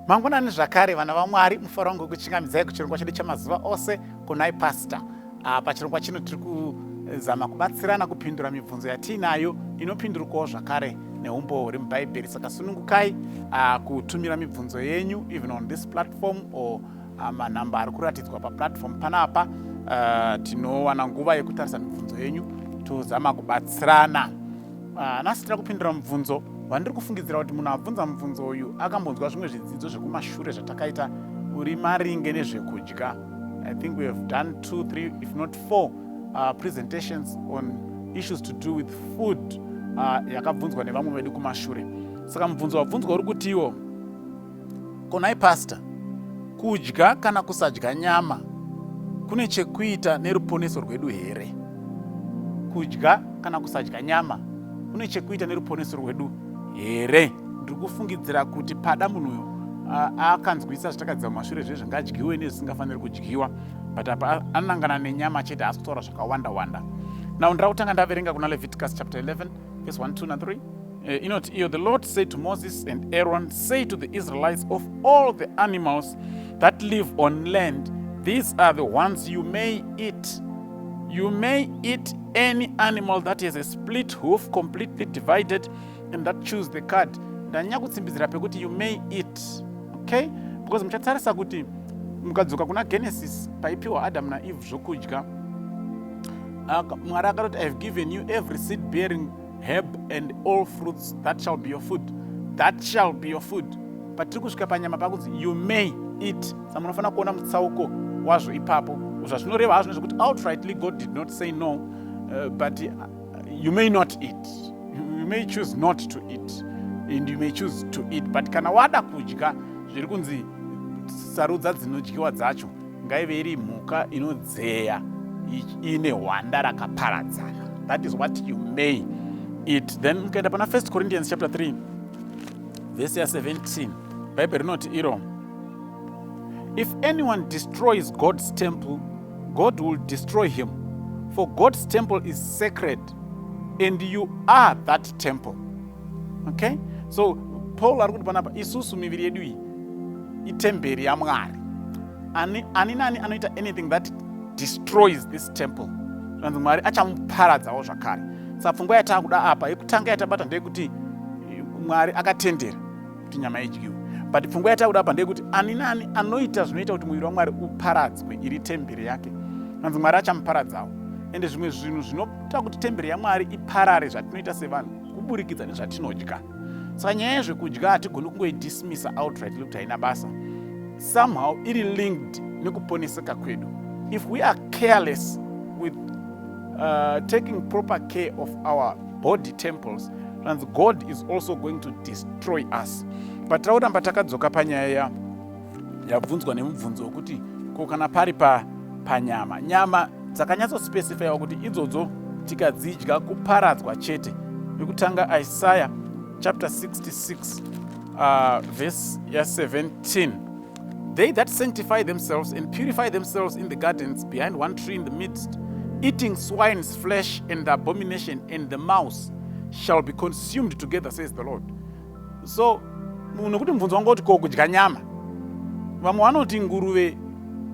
Mangwanani zvakare, vana vaMwari. Mufaro wangu wekuchingamidzai kuchirongwa chedu chamazuva ose, Konai Pastor. Pachirongwa chino tiri kuzama kubatsirana kupindura mibvunzo yatiinayo, inopindurwawo zvakare neumbowo huri muBhaibheri. Saka sunungukai kutumira mibvunzo yenyu, even on this platform or manhamba ari kuratidzwa paplatform panapa. Tinowana nguva yekutarisa mibvunzo yenyu, tozama kubatsirana. Nhasi tira kupindura mubvunzo wandiri kufungidzira kuti munhu abvunza mubvunzo uyu akambonzwa zvimwe zvidzidzo zvekumashure zvatakaita uri maringe nezvekudya. I think we have done two, three, if not four presentations on issues to do with food yakabvunzwa nevamwe vedu kumashure. Saka mubvunzo wabvunzwa uri kutiwo, "Konai Pastor, kudya kana kusadya nyama kune chekuita neruponeso rwedu here? Kudya kana kusadya nyama kune chekuita neruponeso rwedu here?" Ndiri kufungidzira kuti pada munhu uyu akanzwisa zvitakadzidza mumashure zvezvingadyiwe nezvisingafaniri kudyiwa, but apa anangana nenyama chete, haasi kutaura zvakawanda wanda. Now ndira kutanga ndaverenga kuna Leviticus chapter 11 verse 1, 2 na3. Inoti iyo, "The Lord said to Moses and Aaron, 'Say to the Israelites, of all the animals that live on land, these are the ones you may eat. You may eat any animal that has a split hoof, completely divided, and that chews the cud.'" Ndanyanya kutsimbidzira pekuti "you may eat", okay? Because muchatarisa kuti mukadzoka kuna Genesis, paipiwa Adam naEve zvokudya, Mwari akatoti, "I have given you every seed bearing herb and all fruits. That shall be your food, that shall be your food." But tiri kusvika panyama pakunzi "you may eat". Saka munofanira kuona mutsauko wazvo ipapo. Zvazvinoreva hazvo nezvekuti outrightly God did not say no, but you may not eat, you may choose not to eat and you may choose to eat. But kana wada kudya, zviri kunzi sarudza dzinodyiwa dzacho ngaive iri mhuka inodzeya ine hwanda rakaparadzana. That is what you may eat. Then mukaenda pana 1 Corinthians chapter 3 verse ya17, Bhaibheri rinoti iro, "If anyone destroys God's temple, God will destroy him, for God's temple is sacred and you are that temple." Okay, so Paul ari kuti panapa isusu miviri yedu iyi itemberi yaMwari. Ani nani anoita anything that destroys this temple, zvanzi Mwari achamuparadzawo zvakare. Saka pfungwa yataakuda apa yekutanga yatabata ndeyekuti Mwari akatendera kuti nyama idyiwe, but pfungwa yataakuda apa ndeyekuti ani nani anoita zvinoita kuti muviri waMwari uparadzwe, iri temberi yake, zvanzi Mwari achamuparadzawo. Ende zvimwe zvinhu zvinoita kuti temberi yaMwari iparare zvatinoita sevanhu kuburikidza nezvatinodya. Saka nyaya yezvekudya hatigoni kungoidismissa outrightly kuti haina basa. Somehow iri linked nekuponeseka kwedu. If we are careless with taking proper care of our body temples, zvanzi God is also going to destroy us. But tira kuramba takadzoka panyaya yabvunzwa nemubvunzo wekuti ko kana pari panyama, nyama dzakanyatsospecifyiwa kuti idzodzo tikadzidya kuparadzwa chete. Yekutanga, Isaiah chapter 66 verse ya17, "They that sanctify themselves and purify themselves in the gardens behind one tree in the midst, eating swine's flesh and the abomination and the mouse, shall be consumed together, says the Lord." So nokuti mubvunzo wanga kuti ko kudya nyama, vamwe vanoti nguruve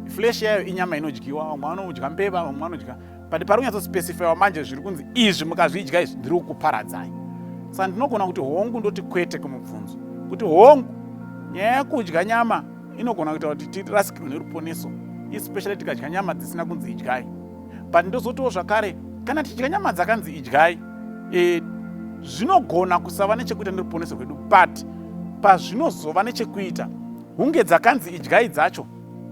flesh yayo inyama inodyiwa, vamwe vanodya mbeva, vamwe vanodya, but pari kunyatsospecifyiwa manje zviri kunzi izvi mukazvidya izvi ndiri kukuparadzai. Saka ndinogona kuti hongu, ndoti kwete kumubvunzo, kuti hongu, nyaya yekudya nyama inogona kuita kuti tirasikirwe neruponeso, especially tikadya nyama dzisina kunzi idyai. But ndozotiwo zvakare kana tichidya nyama dzakanzi idyai, zvinogona kusava nechekuita neruponeso rwedu, but pazvinozova nechekuita hunge dzakanzi idyai dzacho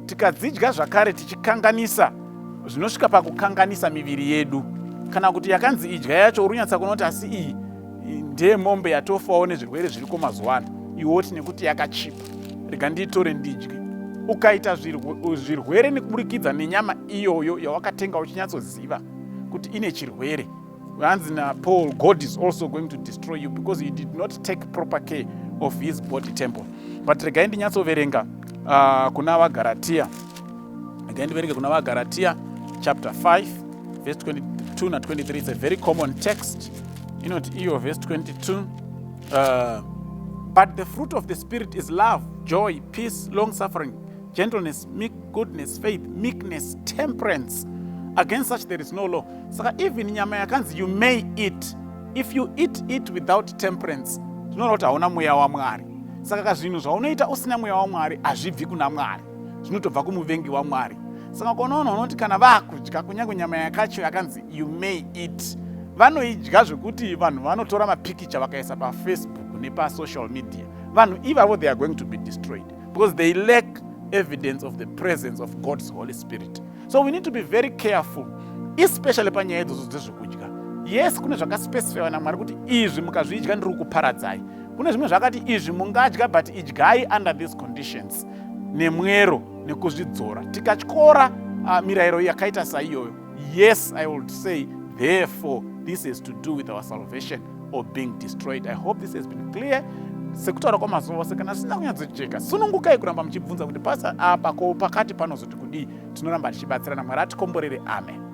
tikadzidya zvakare tichikanganisa, zvinosvika pakukanganisa miviri yedu. Kana kuti yakanzi idya yacho uri kunyatsa kuona kuti asi iyi ndeyemombe yatofawo nezvirwere zviriko mazuva ano, iwoti nekuti yakachipa, rega ndiitore ndidye, ukaita zvirwere nekuburikidza nenyama iyoyo yawakatenga uchinyatsoziva kuti ine chirwere, hanzi naPaul, God is also going to destroy you because he did not take proper care of his body temple. But regai ndinyatsoverenga kuna vaGaratiya. Regai ndiverenge kuna vaGaratiya chapter 5 verse 22 na23. It's a very common text. Inoti iyo verse 22, "But the fruit of the Spirit is love, Joy, peace, long suffering, gentleness, meek, goodness, faith, meekness, temperance. Against such there is no law. Saka even nyama yakanzi you may eat, if you eat it without temperance, zvinoreva kuti hauna mweya waMwari. Saka kazvinhu zvaunoita usina mweya waMwari hazvibvi kuna Mwari, zvinotobva kumuvengi waMwari. Saka konoona unoti kana vaakudya kunyange nyama yakacho yakanzi you may eat, vanoidya zvekuti vanhu vanotora mapikicha vakaisa paFacebook nepasocial media. Vanhu ivavo, they are going to be destroyed because they lack evidence of the presence of God's Holy Spirit. So we need to be very careful, especially panyaya idzodzo dzezvekudya. Yes, kune zvakaspecifywa naMwari kuti izvi mukazvidya ndiri kuparadzai. Kune zvimwe zvakati izvi mungadya, but idyai under these conditions, nemwero nekuzvidzora. Tikatyora mirayiro yakaita saiyoyo, yes, I would say therefore this has to do with our salvation or being destroyed. I hope this has been clear. Sekutaura kwamazuva ose, kana zvisina kunyatsojeka, sunungukai kuramba muchibvunza kuti pasa apa ko pakati panozoti kudii. Tinoramba tichibatsirana. Mwari atikomborere. Amen.